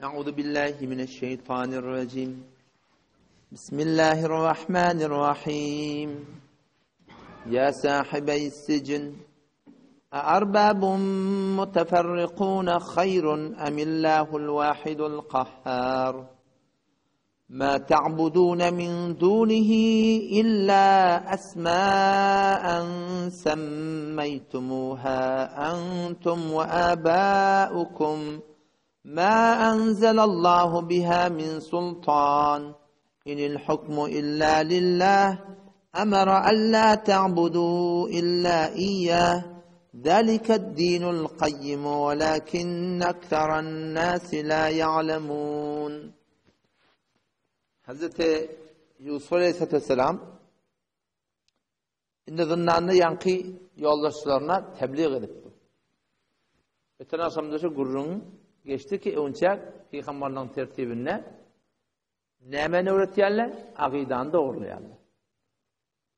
Euzu billahi mineşşeýtanirrajim. Bismillahirrahmanirrahim. Ya sahibeys sicn أأرباب متفرقون خير أم الله الواحد القهار ما تعبدون من دونه إلا أسماء سميتموها أنتم وآباؤكم ما أنزل الله بها من سلطان إن الحكم إلا لله أمر ألا تعبدوا إلا إياه ذلك الدين القيم ولكن أكثر الناس لا يعلمون Hazreti Yusuf Aleyhisselam indi zyndanda ýaňky ýoldaşlaryna tebliğ edipdi. Öten agşamda şu gürrüň geçdi ki, öňçäk pygamberligiň tertibinde Nämeni öwretýärler? Akydany dogurlaýarlar.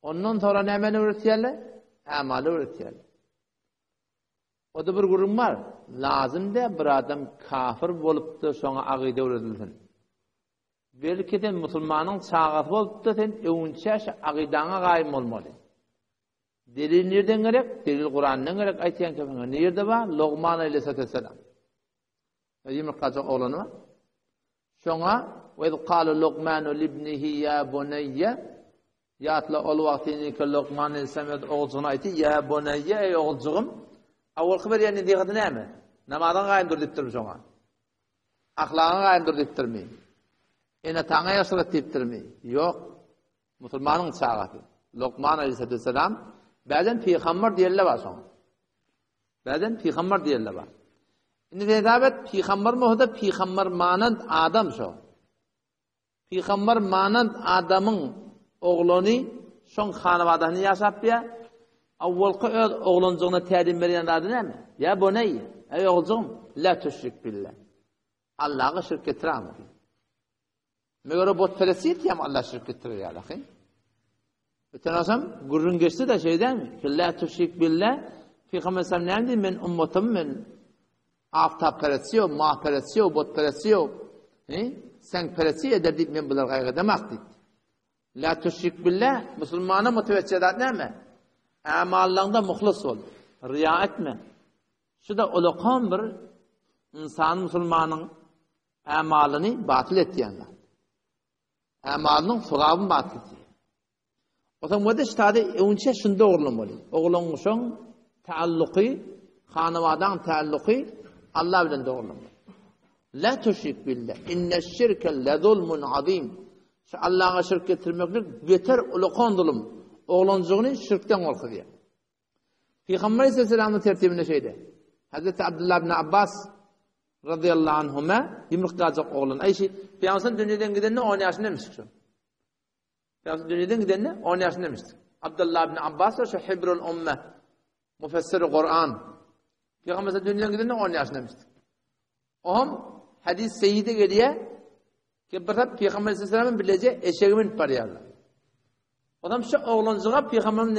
Ondan soňra nämeni öwretýärler? Amaly öwretýärler. O-da bir gürrüň bar. Lazym dä bir adam kafir bolupdy, şoňa akyda öwredilsin. Belki sen musulmanyň çagasy bolupdy, sen öwünçä şu akydaňa gaýym bolmaly. Delil nirden gerek? Delil Kurandan gerek aýtýan kefiňe. Nirde bar? Logman aleyhisselam. Ýumurtgajyk oglany bar. Şoňa we kâle Lukmanu libnihi ýa buneýýe ýatla ol wagtynyky Lukman aleyhisselam öz oguljygyna aýtdy, ýa buneýýe eý oguljygym. Awalky berýän nesihaty näme? Namazyňa gaýym dur diýipdirmi şoňa? Ahlagyňa gaýym dur diýipdirmi? Ene-ataňa ýagşylyk et diýipdirmi? Ýok. Musulmanyň çagasy. Lukman aleyhisselam bäden pygamber diýenler bar şoňa. Bäden pygamber diýenler bar. Indi sen hesap et, pygamber bolsa-da pygamber manant adam şo. Pygamber manant adamyň oglany şoň hanabadasyny ýaşap ýa. Awwalky öz oglanjygyna tälim berýän zady näme? Ýa boneý, eý oguljygym, la tüşrik billah. Allaha şirk getirame. Meger o butperestlik etýärmi Alla şirk getirer ýaly ahy? Öten agşam gürrüň geçdi-de şeýdämi? La tüşrik billah. Pygamber sallam näme diýdi? Men ummatym men aftapperestçi ýok, mahperestçi ýok, butperestçi ýok. He? Seňperestçi eder diýip men bular gaýgy edemak diýdi. La tüşrik billah musulmana mutewessel zat näme? Amallaňda muhlis bol. Riýa etme. Şu da ulakan bir insan musulmanyň Ämalyny batyl etýän zat. Ämalynyň sogabyny batyl etýän. Osaň wada ştady öňçe şuny dogrulanmaly. Ogluň şoň taalluky, hanawadaň taalluky Allah bilen dogrulanmaly. La tuşrik billah. Inne şirke le zulmun azim. Şu Allaha şirk getirmeklik beter ulakan zulum. Oglanjygyny şirkden gorkuzýar. Pygamber aleyhisselamyň tertibinde şeýle. Hazreti Abdullah ibn Abbas radıyallahu anhuma ýumrukgajak oglan. Aýşi, Pygamber dünýeden gidende 10 ýaşynda şu. Pygamber dünýeden gidende 10 ýaşynda Abdullah ibn Abbas şu Hibrul Umme müfessir Kur'an. Pygamber dünýeden gidende 10 ýaşynda Ohm hadis seýide gelýär ki bir tap Pygamber aleyhisselamyň bileje eşegi münüp barýarlar. Odam şu oglanjyga Pygamberimiz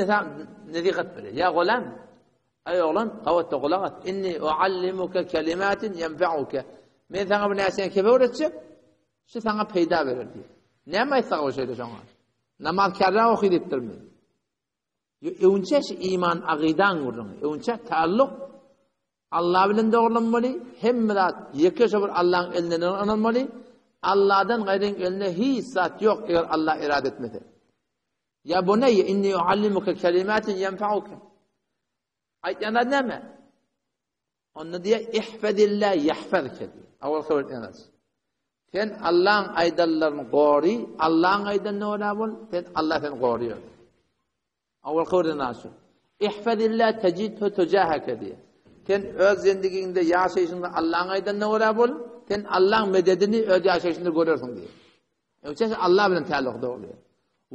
nesihat berýär. Ýa golam, aý oglan, gabatda gulak as. Inni uallimuka kelimatin ýenfa'uka. Men saňa bir närseni kebe öwretjek, şu saňa peýda berer diýär. Näme aýtsak o şeýle şoňa? Namaz kärra oky diýipdirmi? Öňçe şu iman agydaň gürrüňi. Öňçe taalluk Allah bilen dogrulanmaly, hemme zat ýeke şo bir Allahyň elinden ynanmaly. Allahdan gaýryň elinde hiç zat ýok, eger Allah irade etmese. Ya bunayya inni uallimuka kelimatin yenfa'uka. Aýtýan zat näme? Onda diýýär, Ihfazillah ýahfazke diýýär. Awal habar etýän Sen Allaň aýdanlaryny gory, Allaň aýdanyna görä bol, sen Allah seni goryar. Awal habar etýän şu. Ihfazillah tejidhu tujahake diýýär. Sen öz zendigiňde, ýaşaýşyňda Allaň aýdanyna görä bol, sen Allaň mededini öz ýaşaýşyňda görersiň diýýär. Öýçe Allah bilen tälik dogry.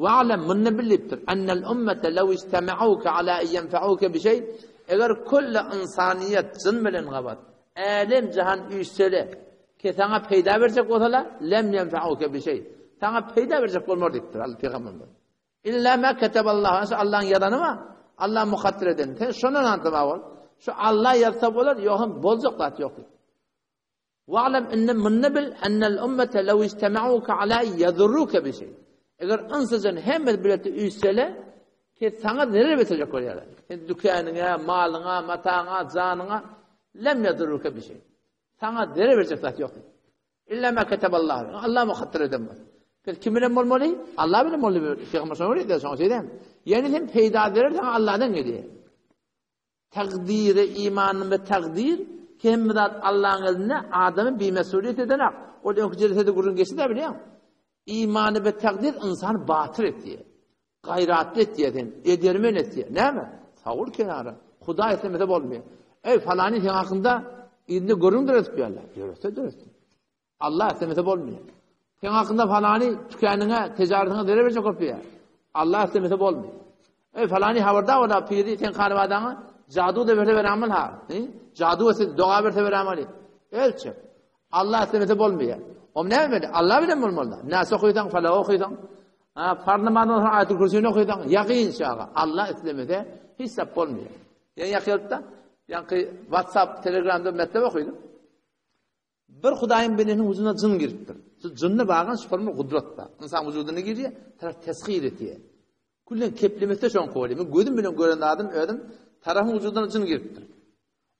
Wa'lam muny bilipdir. Ennel ummete lew ijtema'uke ala en yenfa'uke bi şey. Eger kulli insaniýet jyn bilen gabat, älem jahan üýşsele, ki saňa peýda berjek bolsalar, lem yenfa'uke bi şey. Saňa peýda berjek bolmar diýipdir Allah pygamberimiz. Illa ma keteballahu, şu Allah'ın ýazany bar. Allah mukadder eden. Sen şondan antama bol. Şu Allah ýazsa bolar, ýogsam boljak zat ýok diýip. Wa'lam indi muny bil ennel ummete lew ijtema'uke ala yadurruke bi şey. Eger ynsyjan hemme bileti üýşsele, ki saňa zerer betirjek bolýarlar. Sen dükäniňe, malyňa, mataňa, janyňa lem yadurruke bi şey. Saňa zerer berjek zat ýok. Illa ma ketaballahu. Allah mukadder eden bolsa. Biz kim bilen bolmaly? Allah bilen bolmaly. Peygamber şoňa öwredýär, şoňa şeýdem. Ýani sen peýda zerer saňa Allahdan gelýär. Takdyra imanym we takdyr, hemme zat Allaň elinde, adamy bimesulyýet edenak. Ol öňki jelsede gürrüň geçdi-dä bilýäň. Imany we takdyr ynsany batyr etýär. Gaýratly etýär sen, edermen etýär. Näme? Sag bol kenara. Hudaý islemese bolmaýar. Eý, falany seň hakynda indi gürrüň döredip ýörler. Döretse döretsin. Allah islemese bolmaýar. Seň hakynda falany tükeniňe, tijaretiňe zerer berjek bolup ýör. Allah islemese bolmaýar. Eý falany habarda bola piri sen kanybadaňa jadu da berse beramal ha. Jadu etse doga berse beramal. Elçe. Allah islemese bolmaýar. Om näme berdi? Allah bilen bolmaly. Näse okysaň, fala okysaň. Ha, farz namazdan soň aýatul kürsini okysaň, ýakyn şaga. Allah islemese hiç zat bolmaýar. Ýa ýakylda, ýa-ki WhatsApp, Telegramda metlep okydym. Bir Hudaýyň bendesiniň wujuduna jyn giripdir. Şu jynda bagan şu forma gudrat bar. Ynsan wujudyna girýär, tarap teshyr etýär. Küllen keplemese şoň bolýar. Men gözüm bilen gören zadym özüm tarapyň wujudyna jyn giripdir.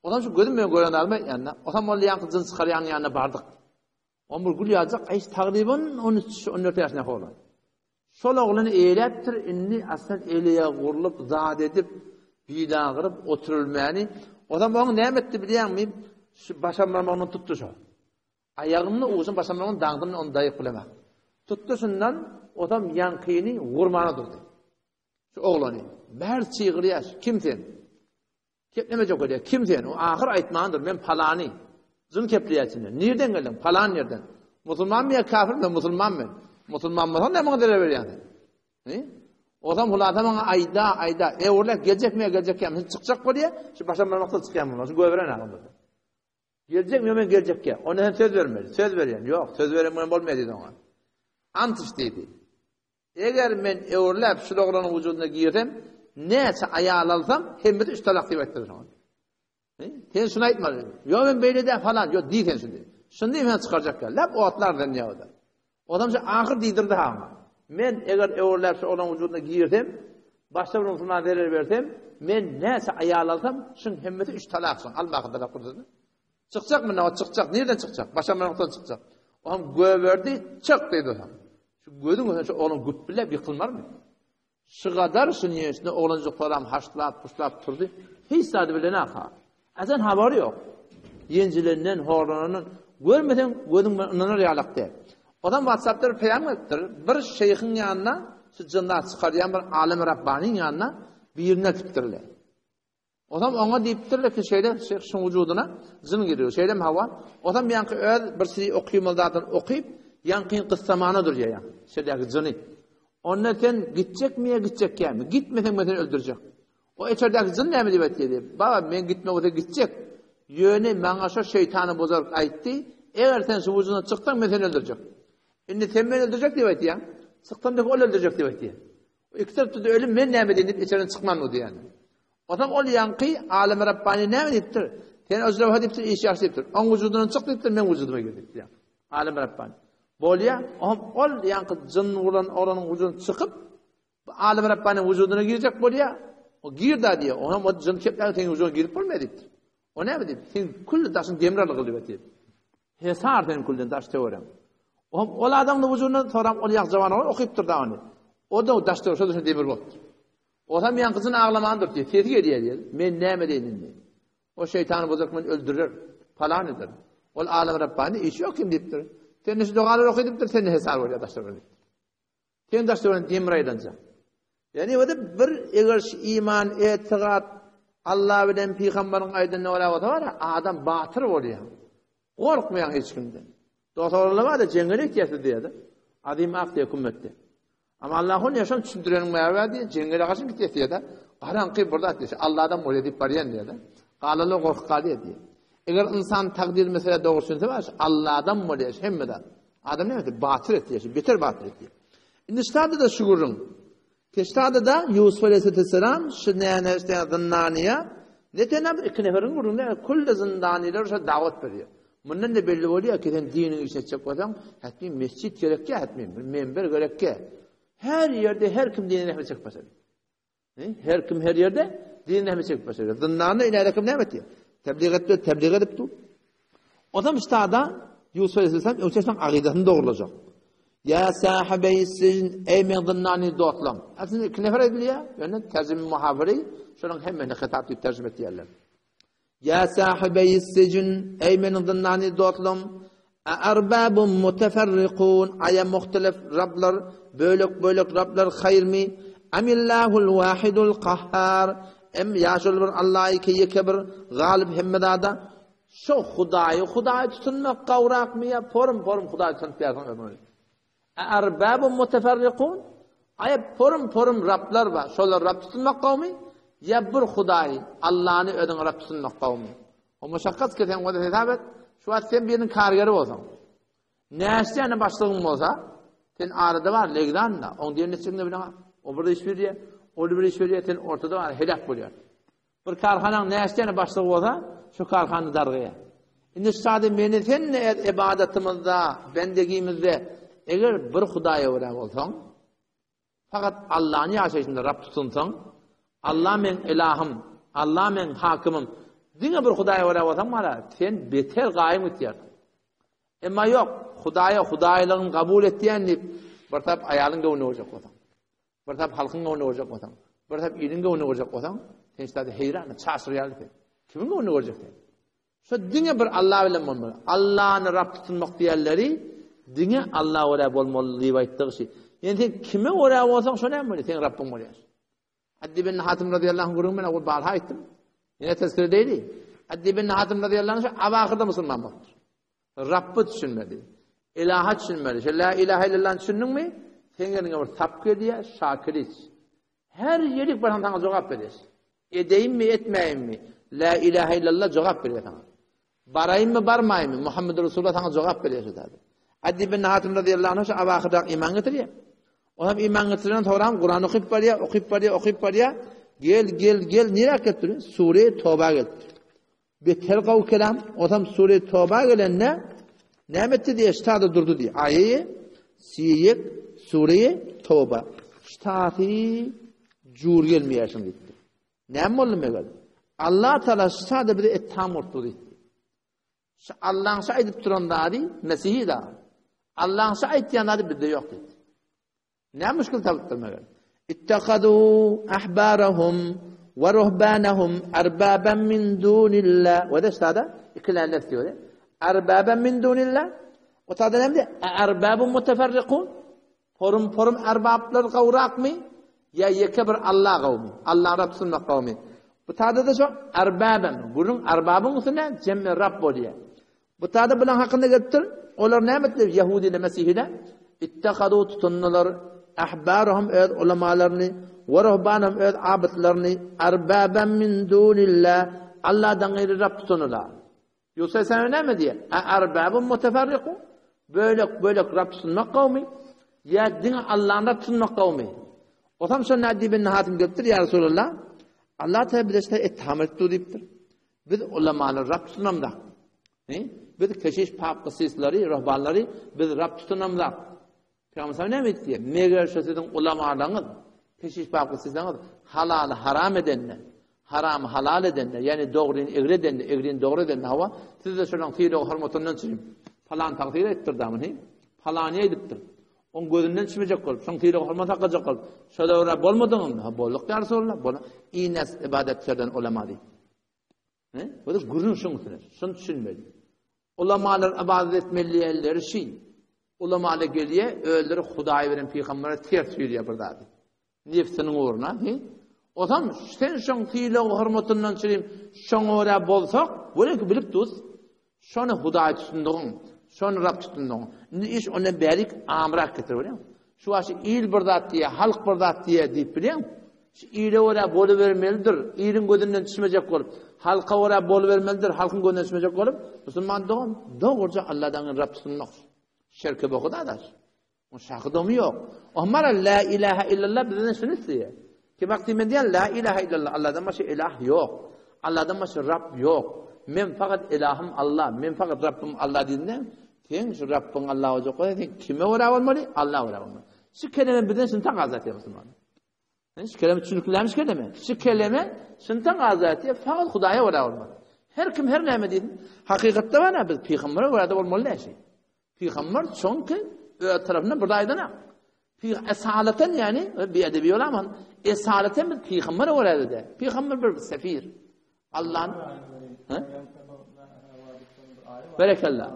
Ondan şu gözüm bilen gören zadymy aýtýan-da. Osam ol ýaňky jyn çykarýanyň ýanyna bardyk. On bir gül ýaljak, aý tagryban 13, 14 ýaşyndaky oglan. Şol oglany eýläpdir, indi aslan eli-ýagy gurlup, zat edip, bili agyryp oturylmäni. Ozam oň näme etdi bilýäňmi? Şu başamramagyndan tutdy şo. Aýagyny ujun başamramagyndan daňdym ony daýyk bilemok. Tutdy şundan, ozam ýaňkyny gurmana durdy. Şu oglany. Bäri çygyrýar, kim sen? Keplemejek bolýar. Kim sen? O ahyr aýtmandyr, men palany. Jyn kepleýär içinden. Nirden geldiň? Palan ýerden. Musulmanmy ýa kafir men? Musulman men. Musulman bolsaň näme maňa zerer berýäň sen? He? Ozam hulasa maňa aýda, aýda. E, urlak geljekmi ýa geljek ýa? Çykjak bolýar. Şu başam barmakdan çykýan bunlar. Şu göberen agam. Geljekmi men geljek ýa? Onda sen söz bermeli. Söz berýän. Ýok, söz beren bilen bolmaýar diýdi oňa. Ant iç diýdi. Eger men öwrüläp şul oglanyň wujudyna girsem, näçe aýal alsam, hemmesi üç talak diýip aýtdyr şoňa. Sen şuny aýtmaly. Ýok, men beýle däl falan, ýok diý sen şuny. Şuny diý men çykarjak ýa. Lap otlar sen ýa-da. Odam şu ahyr diýdirdi ha oňa. Men eger öwrüläp şu oglanyň wujudyna girsem, başga bir musulmana zerer bersem, men näçe aýal alsam, şuň hemmesi üç talak şuň. Al baky talak gursun. Çykjak munda, o çykjak. Nirden çykjak? Başa noktadan çykjak. Oňam göberdi, çyk diýdi oňa. Şu gözüň öňünde şu oglan güpbüläp ýykylmarmy? Şu gadar şu niýetine oglanjyklaram haşlap, puşlap turdy. Hiç zady bilenok ha. Ajan habary ýok. Ýenjilenden, horlanandan görmeseň gözüň bilen ynanar ýalak däl. Onam WhatsApp-da bir peýam gelipdir. Bir şeýhiň ýanyna, şu jynlar çykarýan bir alym Rabbanyň ýanyna birini eltipdirler. Osam oňa diýipdirler ki, şeýle şeýh şuň wujudyna jyn giriyor. Şeýlemi hawa? Osam ýaňky öz bir şey okymaly zadyny okyp, ýaňkyny gyssamana durýar ýaňky. Şeýdäki jyny. Onda sen gitjekmi ýa gitjekkämi? Gitmeseň men seni öldürjek. O içerdäki jyn näme diýip aýtdy diýip. Baba men gitmek bolsa gitjek. Ýöne maňa şo şeýtany bozaryk aýtdy, eger sen şu wujudyndan çyksaň men seni öldürjek. Indi sen meni öldürjek diýip aýtýaň. Çyksam diýip ol öldürjek diýip aýtýar. Iki tarapda-da ölüm, men näme edeýin diýip içerden çykman boldy ýani. Onsoň ol ýaňky Alym Rabbani näme diýipdir? Sen ojrawa diýipdir, iş ýagşy diýipdir. Oň wujudyndan çyk diýipdir, meň wujudyma gir diýipdir. Alym Rabbani. Bolýa, oňam ol ýaňky jyn bolan oglanyň wujudyndan çykyp, Alym Rabbani wujudyna girjek bolýa. O gir da diýýär. Oňam o jyn kepläň seň wujudyňa girip bolmaýar diýipdir. O näme diýip? Sen külli daşyň demir alygyl diýip diýip. Hesar sen külden daş töwereň. O ol adamyň wujudyndan soram ol ýag jawan oglan okypdyr da ony. O da daş töwerek şo demir bolupdyr. O hem ýaňky jyn aglaman dur diýip, sesi gelýär diýip. Men näme diýin indi? O şeýtany bozuk men öldürer, falan eder. Ol alym Rabbani işi ýok kim diýipdir. Sen şu dogalary oky diýipdir, sen hesar bolýar daş töwerek. Sen daş töweregiň demir aýlanjak. Ýani o bir eger şu iman, etigat Allah bilen pygamberiň aýdanyna görä bolsa bar, adam batyr bolýar. Gorkmaýar hiç kimden. Dostlarla bar da jeňňel etýärsiz diýýär. Azim ak diýe kümmetde. Ama Allah ony ýaşan düşündireniň bäri diýe, jeňňele gaçyp gitýär diýýär. Garaňky bir zat diýse, Allahdan bolýar diýip barýan diýýär. Galala gorky galýar diýýär. Eger insan takdir mesele dogry düşünse bar, Allahdan bolýar hemme zat. Adam näme etdi? Batyr etdi, şu beter batyr etdi. Indi ştada-da şu gürrüň. Keştada-da Ýusuf aleyhisselam şu näne işte zyndanyýa ne tenä bir iki neferiň gürrüňi, külli zyndanylar şo dawat berýär. Mundan-da belli bolýar ki, sen diniň işini etjek bolsaň, hetmi mesjit gerekýär, hetmi bir menber gerekýär. Her ýerde her kim dini rehmet çekip başlady. Her kim her ýerde dini rehmet çekip başlady. Zyndanda ileride kim näme etdi? Tebliğ etdi, tebliğ edip dur. Odam ştada Ýusuf aleyhisselam öňçe agydasyny dogrulajak. Ýa sahibeý sijn, eý meň zyndany dostlam. Aslynda iki nefer edilýär, ýöne terjime muhawiri şonuň hemmesine hitap diýip terjime etýärler. Ýa sahibeý sijn, eý meniň zyndany dostlam, a arbabun muteferrikun, aýa muhtelif Rablar, bölek-bölek Rablar haýyrmy? Amillahul wahidul kahhar, em ýa şol bir Allah ki ýeke bir galyp hemme zada, Şo Hudaýy Hudaý tutunmak gowrakmy ýa porum-porum Hudaý tutunyp ýarsyň özüňi? A erbabun muteferrikun? Aýa porum-porum Rablar bar, şolar Rab tutunmak gowmy? Ýa bir Hudaýy, Allany özüňe Rab tutunmak gowmy? O muşakgat ki sen wada hesap et, şu wagt sen biriniň kargeri bolsaň. Näçe başlygyň bolsa, sen arada bar, legzanda, oň diýenini etjegini bileňok. O bir iş berýär, ol bir iş berýär, sen ortada bar, heläk bolýar. Bir karhanaň näçe däne başlygy bolsa, şo karhana dargaýar. Indi şu sada meni sen ne et ibadatymyzda, bendegimizde eger bir Hudaýa görä bolsaň, fakat Allany ýaşaýşynda Rab tutunsaň, Allah meň ilahym, Allah meň hakymym, diňe bir Hudaýa görä bolsaň mara, sen beter gaýym gitýärsiň. Emma ýok, Hudaýa Hudaýlygyny kabul etýän diýip, bir tarap aýalyň göwnüne görjek bolsaň. Bir tarap halkyň göwnüne görjek bolsaň, bir tarap iliň göwnüne görjek bolsaň, sen şu zady heýran, çaşyrýarly sen. Kimiň göwnüne görjek sen? Şu diňe bir Allah bilen bolmaly. Allany Rab tutunmak diýenleri diňe Allah görä bolmaly diýip aýtdygy şu. Ýani sen kime görä bolsaň, şo näme bolýar? Seň Rabbyň bolýar. Addi bin Hatim radiyallahu anh gürrüň men ol barha aýtdym. Ýene tezkire deýli. Addi bin Hatim radiyallahu anh şu awahyrda musulman bolupdyr. Rabba düşünmeli. Ilaha düşünmeli. Şu la ilaha illallah düşündiňmi? Seň eliňe bir sap gelýär, şakiriç. Her ýerik barsaň saňa jogap berýär. Edeýinmi, etmäýinmi? La ilaha illallah jogap berýär saňa. Baraýynmy, barmaýynmy? Muhammed Resulullah saňa jogap berýär şu zady. Adi ibn Hatim radiyallahu anh şu awahyrda iman getirýär. O hem iman getirenden soňra Kur'an okyp barýar, okyp barýar, okyp barýar. Gel, gel, gel, nirä gelipdir? Sure Toba gelipdir. Beter gowy kelam, osam sure Toba gelende näme etdi diýe, ştada durdy diýe. Aýy, siýek, sure Toba. Ştaty jur gelmeýär şuň diýdi. Näme boldy meger? Allah Taala ştada bize etham urdy diýdi. Şu Allaň şu aýdyp duran zady Mesihi da. Allaň şu aýtýan zady bizde ýok diýdi. Näme müşkil tapypdyr meger? Ittehadu ahbarahum we ruhbanahum arbaban min dunillah. We de ştada ikilen nefs diýär. Arbaban min dunillah. O tada näme diýär? Arbabun mutafarriqun. Porum porum arbaplar gowrakmy? Ýa ýeke bir Allah gowmy? Allah Rab sunmak gowmy? Bu tada da şo arbaban. Gürrüň arbabyň üstüne jemmi Rab bolýar. Bu tada bulan hakynda gelipdir. Olar näme etdiler? Ýahudiler, Mesihiler ittehadu tutundylar ahbarahum öz ulamalaryny we ruhbanahum öz abytlaryny arbaban min dunillah Allahdan gaýry Rab tutundylar. Ýusa sen näme diýýär? A arbabun mutafarriqun? Bölek bölek Rab tutunmak gowmy? Ýa diňe Allahny Rab tutunmak gowmy? Osam şonda Adi ibn Hatim gelipdir, ýa Resulallah, Allah Teala bize şeýle itham etdi diýipdir. Biz ulamalary Rab tutunamzak. Ne? Biz keşiş, pap, kyssyslary, ruhbanlary biz Rab tutunamzak. Pygamber näme diýdi? Meger şu siziň ulamalaryňyz, keşiş, pap, kyssyslaryňyz halaly haram edende, haramy halal edende, ýagny dogryny egri edende, egrini dogry edende, hawa, siz-de şolaryň sylag hormatyndan çykyp, palan tagsyr aýtdyr da muny, palany aýdypdyr. Oň gözünden çümejek bolup, şoň sylag hormat saklajak bolup, şolara görä bolmadyňyzmy? Ha, bolduk ýa Resulallah, bol. Ines ibadatçylardan ulama diýip. He? Bu da gürrüň şoň üstüne. Şuny düşünmeli. Ulamalar ibadat etmeli diýenleri şi. Ulamalar gelýär, özleri Hudaý bilen pygambere ters ýürýär bir zady. Nefsiniň ugruna, he? Osam sen şoň sylag hormatyndan çürim, şoňa görä bolsak, welin bilip dus. Şony Hudaý tutundygyň, şony Rab tutundygyň. Indi iş ondan bärik amrak getir bilýäň. Şu wagt il bir zat diýýär, halk bir zat diýýär diýip bilýäň. Şu ile görä bolubermelidir, iliň gözünden düşmejek bolup, halka görä bolubermelidir, halkyň gözünden düşmejek bolup, musulman dogan dogruja Allahdan Rab tutunmak. Şirke boku da daş. O şahy domy ýok. Omara la ilaha illallah bizden şuny isleýär. Ki wagty men diýen la ilaha illallah Allahdan başga ilah ýok. Allahdan başga Rab ýok. Men fakat ilahym Allah, men fakat Rabbim Allah diýdin. Sen şu Rabbiň Allah boljak bolsa, sen kime görä bolmaly? Allah görä bolmaly. Şu keleme bizden şuny tagaza etýär musulman. Şu keleme düşüniklilämi şu keleme? Şu keleme şuny tagaza etýär, fakat Hudaýa görä bolmaly. Her kim her näme diýsin. Hakykatda bana biz pygambere görä de bolmaly näşi. Pygamber çünki öz tarapyndan bir aýdana. Esaleten ýani bir edebi olaman. Esaleten biz pygambere görä de. Pygamber bir sefir. Allah'ın Berekella.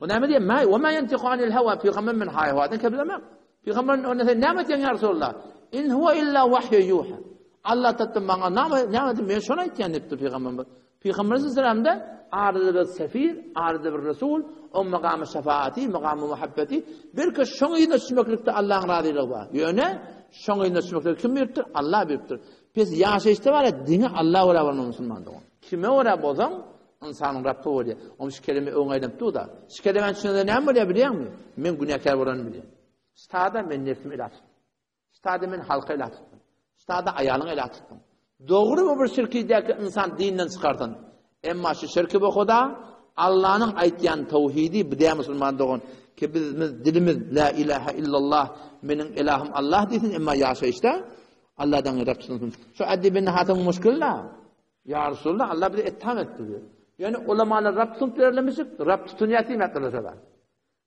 Bu näme diýen? Ma we ma yantiqu anil hawa pygamber men haýwadan keblemek. Pygamber onda sen näme diýen ýa Resulullah? In huwa illa wahyu yuha. Allah tatdy maňa näme näme diýen men şony aýtýan diýipdir pygamber. Pygamber sallallahu arada bir sefir, arada bir resul, o makamy şefaati, makamy muhabbeti, belki şoň yzyna düşmeklikde Allah'ın razylygy bar. Ýöne şoň yzyna düşmeklik kim beripdir? Allah beripdir. Pes ýaşaýyşda bar diňe Allah görä bolmaly musulman dogan. Kime görä bolsaň, ynsanyň Rabby bolýar. Oň şu keleme öň aýdyp dur-da. Şu kelemeni düşünende näme bolýar bilýäňmi? Men günäkär bolanymy bilýän. Stada men nefsimi ele tutdum. Stada men halky ele tutdum. Stada aýalyňy ele tutdum. Dogry bu bir şirkidäki ynsan dinden çykarsyn. Emma şu şirki bu Huda Allanyň aýtýan tawhidi bu dä musulman dogan ki bizimiz dilimiz la ilaha illallah meniň ilahym Allah diýsin emma ýaşaýyşda Allahdan gaýry tutunsyn. Şu Addi bin Hatamyň muşkili Ýa Resulallah Allah bizi etham etdi diýär. Ýöne ulamalar Rab tutup berlemişik, Rab tutunýar diýmekdirler şolar.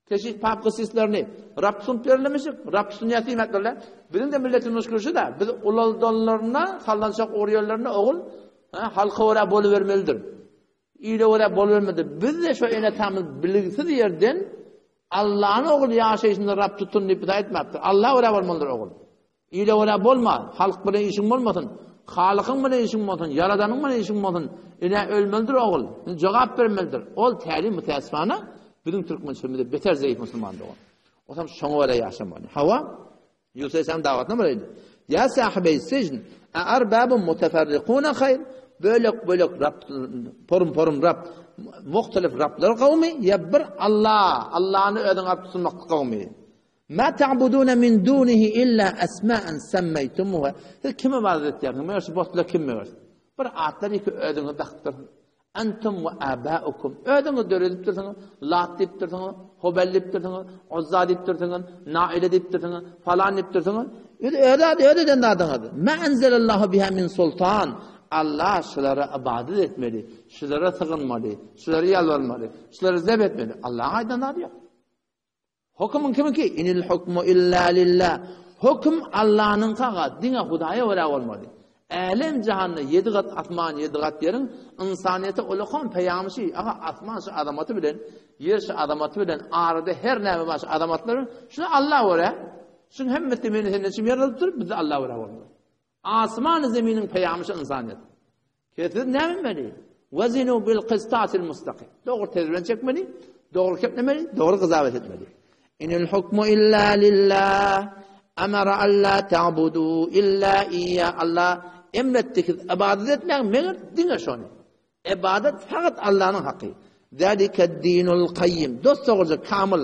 Keşiş pap gysyslerini Rab tutup berlemişik, Rab tutunýar diýmekdirler. Biziň de milletimiz muşkili şu da, biz ulaldanlaryna, sallançak ogurýanlaryna ogul, halka görä bolubermelidir. Ile görä bolubermelidir. Biz de şu ene-atamyz bilgisiz ýerden Allah'ın ogul ýaşaýşynda Rab tutun diýip bize aýtmapdyr. Allah görä bolmalydyr ogul. Ile görä bolma, halk bilen işiň bolmasyn, Halykyň bilen işiň bolsun, Ýaradanyň bilen işiň bolsun. Ine ölmelidir ogul, jogap bermelidir. Ol tälim mütäessifana biziň türkmençiligimizde beter zeýif musulman dogan. Otam şoňa görä ýaşamaly. Hawa, Ýusup aleyhisselam dawatyna baraydy. Ýa sahibeý sijn, a arbabun mutafarriquna haýr? Bölek-bölek Rab, porum-porum Rab, muhtelif Rablar gawmy ýa bir Allah, Allahny özüň alyp tutunmak gawmy? Ma ta'buduna min dunihi illa asma'an sammaytumuha. Siz kime ybadat etýärsiňiz? Meger şu botlar kim meger? Bir atlar ýeke özüňiz dakypdyrsyňyz. Antum we abaukum. Özüňiz döredipdirsiňiz. Lat diýipdirsiňiz, Hubel diýipdirsiňiz, Uzza diýipdirsiňiz, Naile diýipdirsiňiz, falan diýipdirsiňiz. Öz öz ady öz eden zadyňyz. Ma anzalallahu biha min sultan. Allah şulara ibadet etmeli, şulara sygynmaly, şulara ýalbarmaly, şulara zeb etmeli. Allahyň aýdan zady ýok. Hökümiň kimiňki? Inil hukmu illa lillah. Höküm Allanyňka, diňe Hudaýa görä bolmaly. Älem jahanda ýedi gat asman, ýedi gat ýeriň ynsanyýete ulakan peýamy şi, aha asman şu azamaty bilen, ýer şu azamaty bilen, arada her näme bar şu azamatlar bilen, şuny Alla görä, şuň hemmesi meni senden üçin ýaradylypdyr, bizde Alla görä bolmaly. Asman zeminiň peýamy şu ynsanyýet. Siz näme etmeli? Wezinu bil qistasil mustaqim. Dogry tez bilen çekmeli, dogry keplemeli, dogry gyzawet etmeli. Inil hukmu illa lillah. Amara alla ta'budu illa iyya. Allah emretdi ki ibadet etmäň meger diňe şony. Ybadat fakat Allanyň haky. Zalika dinul kayyim. Dost dogruja kamyl,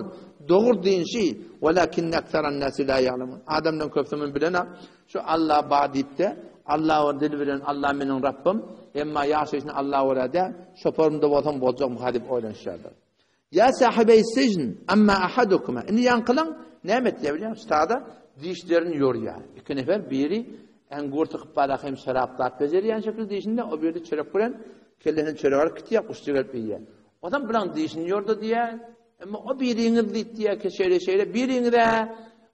dogry din şi. Walakinne ekseran nasi la ya'lemun. Adamdan köpüsi muny bilenok. Şu Alla bar diýip-de, Alla bar dili bilen Alla meniň Rabbym, emma ýaşaýşyny Alla görä däl, şoparym-da bolsam boljakmyka diýip oýlanyşýarlar. Ýa sahibeý sijn, amma ahadukuma. Indi ýaňkylaň näme etýär bilýäňmi? Stada dişlerini ýorýar. Iki nefer biri engur tykyp baraka hem şerap zat bejerýän şekilde dişinde, o biri çörek bilen kellesine çörek alyp gitýär, guşça gelip iýýär. Onsoň bulaň dişini ýordy diýýär. Emma o biriňiz diýip diýýär ki, şeýle şeýle biriňiz-ä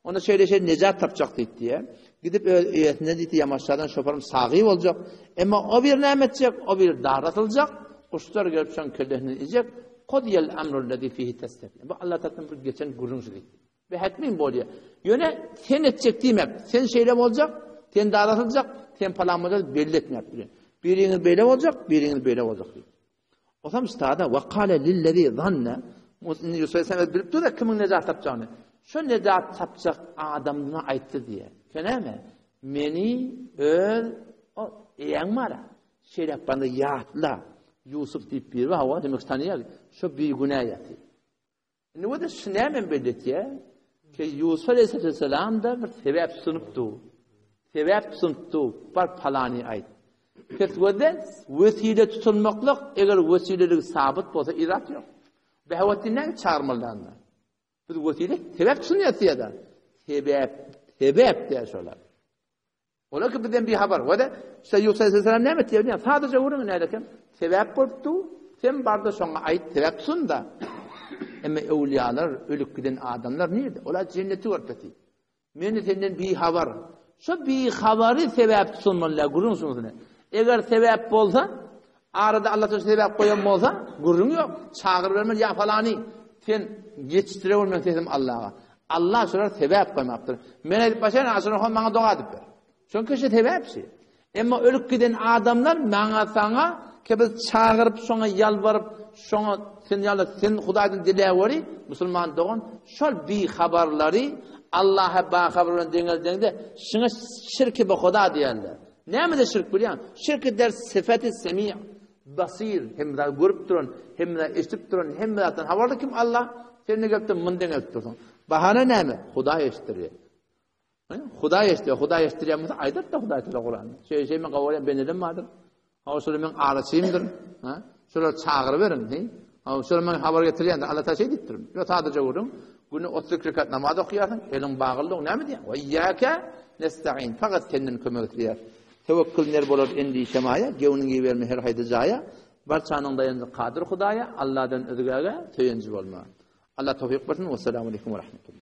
onda şeýle şeýle nejat tapjak diýip diýýär. Gidip öz eýesine diýdi, ýamaşjadan şoparym sagy boljak. Emma o bir näme etjek? O bir dara atyljak. Guşlar gelip şoň kellesini iýjek. Kudiyel emrullezî fihi testeftiun. Bu Allah tarapyndan bir geçen gürrüň şu diýdi. Ve hetmin bolýar. Ýöne sen etjek diýmek, sen şeýle boljak, sen dara atyljak, sen palan boljak belli etmek bilen. Biriňiz beýle boljak, biriňiz beýle boljak diýdi. Osam stada ve kale lillezî zanne Indi Ýusup aleyhisselam bilip dur kimiň nejat tapjagyny. Şu nejat tapjak adamyna aýtdy diýe. Kenäme? Meni öz o eýäň bara. Şeýle banda ýatla. Ýusup diýip biri bar, hawa, demek tanyýar. Şu bigünä ýaty. Indi o da şu näme belli etýär? Ki Ýusup aleyhisselam da bir sebäp sunup dur. Sebäp sunup dur. Bar palany aýt. Pes gözde wesile tutulmaklyk, eger wesilelik sabyt bolsa irat ýok. Behawetdin näme çagyrmaly anda? Biz wesile sebäp tutunýas diýýär. Sebäp, sebäp diýýär şolar. Olar ki bizden bihabar. We de işte Ýusa aleyhisselam näme etdi? Ýa sadaja görüň nälekem. Sebäp bolupdy. Sen barda şoňa aýt, sebäp tutun da. Emma öwliýalar, ölüp giden adamlar nirde? Olar jenneti görüp Meni senden bihabar. Şo bihabary sebäp tutunmaly, gürrüň şunusyny. Eger sebäp bolsa, arada Allah Taala sebäp goýan bolsa, gürrüň ýok. Çagyr bermeli ýa falany. Sen ýetişdire görmen sesim Allaha. Allah şolar sebäp goýmapdyr. Men aýdyp başlaýan, aşyr hon maňa doga edip ber. Çünki şu sebäpçi. Emma ölüp giden adamlar maňa saňa ke biz çagyryp şoňa ýalbaryp şoňa sen ýaly sen Hudaýdan diläweri musulman dogan şol bihabarlary Allaha bahabar bilen deňeldeňde şuňa şirki be Huda diýerler. Näme de şirk bilýän? Şirki der sifeti semi basir hem zat görüp duran, hem zat eşidip duran, hem zatdan habarly kim Allah? Sen ne gelip mun deňelip dursuň. Bahana näme? Hudaý eşitdirýär. Hudaý eşitýär, Hudaý eşitdirýän bolsa aýdar-da Hudaý Taala Kuranda. Şeý şeý men gowurýan bendelim bardyr. Hawa şolar meň araçymdyr. Ha? Şolar çagyryberiň, he? Hawa şolar maňa habar getirýändir. Allah Taala şeý diýipdir. Ýok sadaja gürrüň. Günde 32 rekat namaz okaýarsyň, eliň baglydygyň näme diýýär? We iýýäke nesta'in. Fakat senden kömek isleýär. Tewekkül ner bolar endişe maýa, gewniňi iberme her haýsy jaýa. Barçanyň daýanjy Kadyr Hudaýa, Allahdan özgäge söýenji bolma. Allah towfyk bersin. Wessalamu aleýkum we rahmetullah.